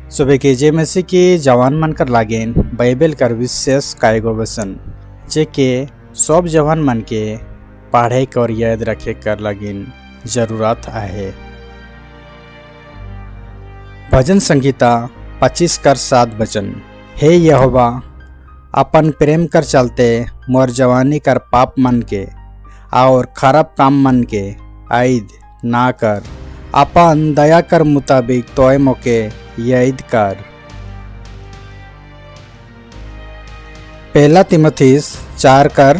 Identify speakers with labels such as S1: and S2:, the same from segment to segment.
S1: सुबह के जय मसीह के जवान मन कर लागेन बाइबल कर विशेष कायगो वचन जेके सब जवान मन के पढ़े और याद रखे कर लागिन जरूरत आहे। भजन संहिता 25 कर 7 वचन। हे यहोवा, अपन प्रेम कर चलते मोर जवानी कर पाप मन के और खराब काम मन के आइद ना कर, अपन दया कर मुताबिक तोय मोके याद कर। पहला तिमोथिस 4 कर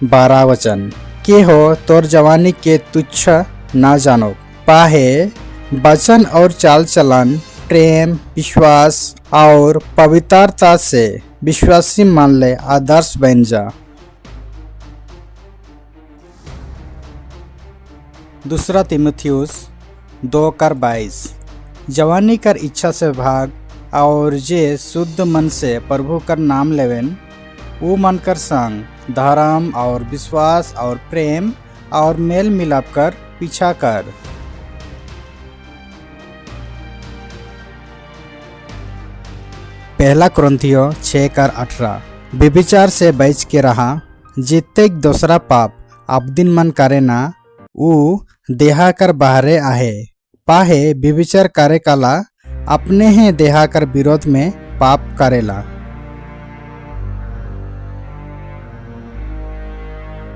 S1: 12 वचन। के हो तोर जवानी के तुच्छ ना जानो, पाहे वचन और चाल चलन, प्रेम, विश्वास और पवित्रता से विश्वासी मान ले आदर्श बन जा। दूसरा तिमोथियुस 2 कर 22। जवानी कर इच्छा से भाग और जे शुद्ध मन से प्रभु कर नाम लेवेन ऊ मन कर संग धर्म और विश्वास और प्रेम और मेल मिलाप कर पीछा कर। पहला कुरिन्थियों 6 कर 18। व्यभिचार से बच के रहा, जितेक दूसरा पाप अबदिन मन करे ना ऊ देहा कर बाहरे आहे, पाहे व्यभिचार करे काला अपने ही देहा कर विरोध में पाप करेला।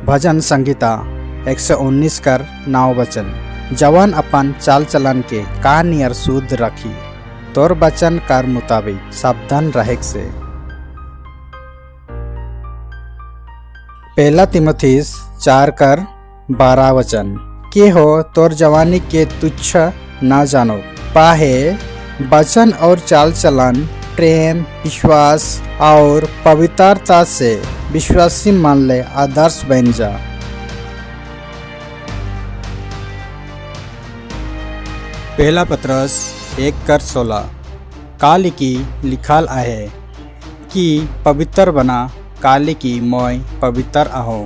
S1: भजन संहिता 119 कर 9 वचन। जवान अपन चाल चलन के का नियर शुद्ध रखी, तोर वचन कर मुताबिक सावधान रहे से। पहला तिमोथिस 4 कर 12 वचन। के हो तोर जवानी के तुच्छ ना जानो, पाहे वचन और चाल चलन, प्रेम, विश्वास और पवित्रता से विश्वासी मान ले आदर्श बन जा। पहला पतरस 1 कर 16। काली की लिखाल आहे कि पवित्र बना, काली की मोय पवित्र आहो।